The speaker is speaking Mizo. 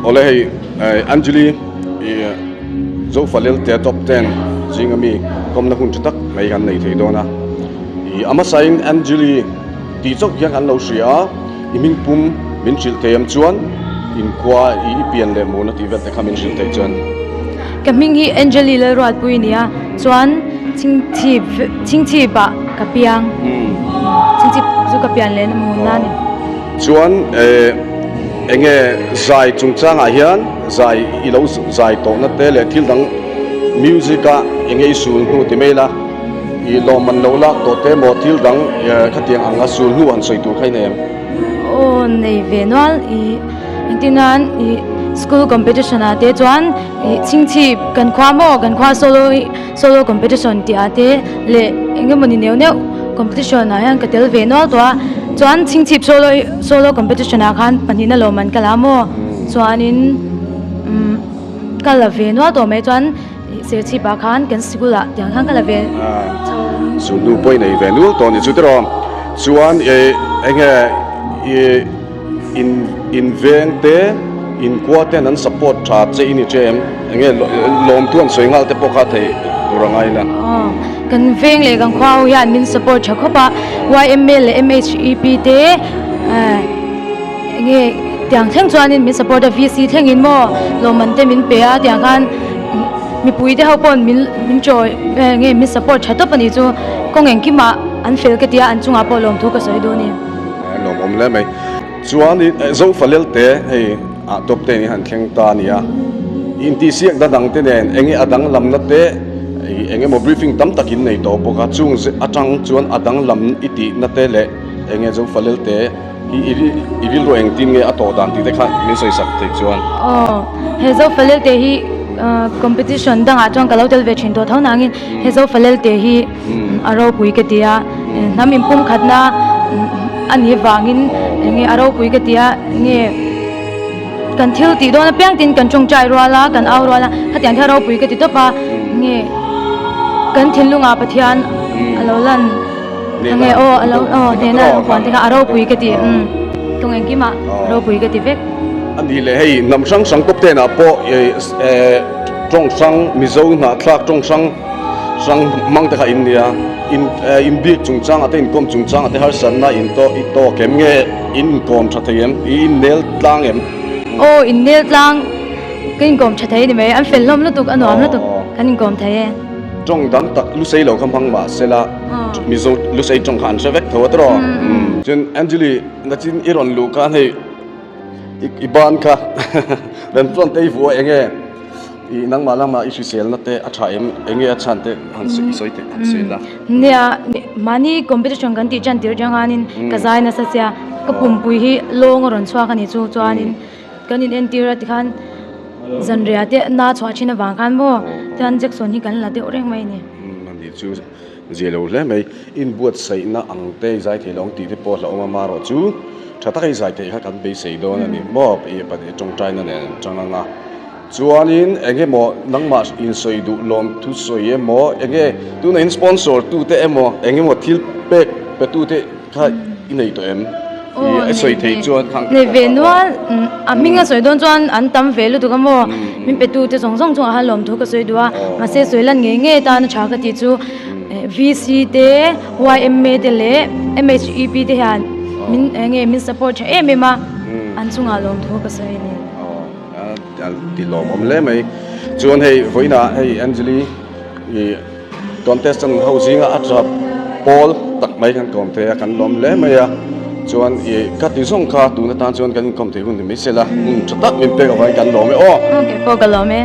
Awle hei Anjali i Zofa Lelte top ten zinga mi kawmna hun tha tak mai kan nei thei dawn a. I a hmasain Anjali tih chauh hian kan lo hria a, i hming pum min hrilh thei am chuan inkhua i i pian leh murna tih vel te kha min hrilh thei chuan. Ka hming hi Anjali Lalruatpui a ni a, chuan Chhingchhip Chhingchhip ah ka piang. Chhingchhip chu ka pian leh na murna a ni. Chuan enge zai chungchangah hian zai i lo zai tawhna te leh thil dang music a enge i sul hnu ti mai ila i lawmman lo lak tawh te maw thil dang khatiang anga sul hnu han sawi tur kha i nei em? Aw nei ve nual i engtin nan i school competition ah te chuan i chhingchhip kan khua maw kan khua solo solo competition tih ah te leh eng emawni neuh neuh competition ah hian ka tel ve nual tawh a chuan chhingchhip solo solo competition ah khan pahnihna lawm an kal a maw chuanin umm ka la ve nual tawh mai chuan serchhip ah khan kan sikul ah tiang khan ka la ve chho. Chu hnu pawh i nei ve nual tawh a ni chu tiraw chuan ih eng nge ih In in veng te in khua ten an support tha che i ni che em? Enge lawmthu an sawi nghal te pawh kha thei tur a ngai la. Aw, kan veng leh kan khua ho hian min support tha khawp a, YMA leh MHEP te enge tiang thleng chuanin min support a, VC thlengin maw lawmman te min pe a, tiang khan mipui te ho paw'n min min chawi enge min support tha tawp a nih chu, kawng engkimah an fel ka ti a, an chungah pawh lawmthu ka sawi duh a ni. A lawmawm hle mai. Chuan i Zofa Lelte hei ah top te in han thleng ta a ni a. Intihsiak da dang te nen enge a danglamna te eng emaw briefing tam tak in nei tawh bawk a. Chung atang chuan a danglam i tihna te leh enge Zofa Lelte hi i rilru engtin nge a tawh dan tih te kha min sawi sak thei chuan. Aw, he Zofa Lelte hi competition dangah chuan ka lo tel ve thin tawh tho nangin he Zofa Lelte hi a ropui ka ti a, hnam inpumkhatna a nih vangin enge a ropui ka ti a, enge kan thil tih dawn apiang tin kan tawngtai rual a, kan au rual a, khatiang hian a ropui ka ti tawp a, enge kan thinlungah Pathian a lo lan enge aw a lo aw hnehna a lo huan te kha a ropui ka ti tawng engkimah ropui ka ti vek. A nih leh hei hnam hrang hrang tawp te ah pawh tawng hrang Mizo hnahthlak tawng hrang Hrang hmang te kha in nia, in inbiak chungchangah te inkawm chungchangah te harsatna in tawh i tawk em nge in inkawm tha thei em, i innel tlang em? Aw innel tlang ka inkawm tha thei a ni mai, an fel hlawm lutuk a nuam lutuk kan inkawm thei e. Tawng dang tak lusei lo kha hmang mah sela Mizo lusei tawng kha an hre vek tho a tiraw? Chuan Anjali nachin i rawn luh khan hei i ban kha rem chuan te i vuah eng nge? I nangmah lamah i hriselna te a tha em? Enge a chhan te han i sawi teh han sawi la. Nia, mahni competition kan tih tan tir atang khanin ka zai nasa sia, ka pumpui hi lawng a rawn chhuak a nih chu chuanin kan in entir a tikhan zanriah te na chhuah thin avang khan maw tichuan Jackson hi kan la deuh reng mai a ni. A nih chu zia lo hle mai. Inbuatsaihna ang te i zai thei lo ang tih te pawh hlauhawm a marawh chu tha taka i zai theih kha kan beisei dawn a ni maw i tawngtaina nen an chang ang a. Chuanin eng emaw nangmah insawi duh lawm thu sawi emaw enge tuna in sponsor tute emaw eng emaw thil pek pe tute kha i nei tawh em? I sawi theih chuan khang Nei ve nual a hming a sawi dawn chuan an tam ve lutuk a maw min pe tute zawng zawng chungah khan lawm thu ka sawi duh a mahse sawi lan ngei ngei tan a tha ka tih chu VC te YMA te leh MHEP te hian min enge min support tha em em a an chungah lawm thu ka sawi a ni. A ti lawmawm hle mai. Chuan hei vawiinah hei Anjali i contestant ho zinga a tap pawl tak mai kan kawm thei a, kan lawm hle mai a. Chuan i ka ti zawng kha tun atan chuan kan inkawm thei hun ni mai se la, hun tha tak min pek avangin kan lawm e aw. Kei pawh ka lawm e.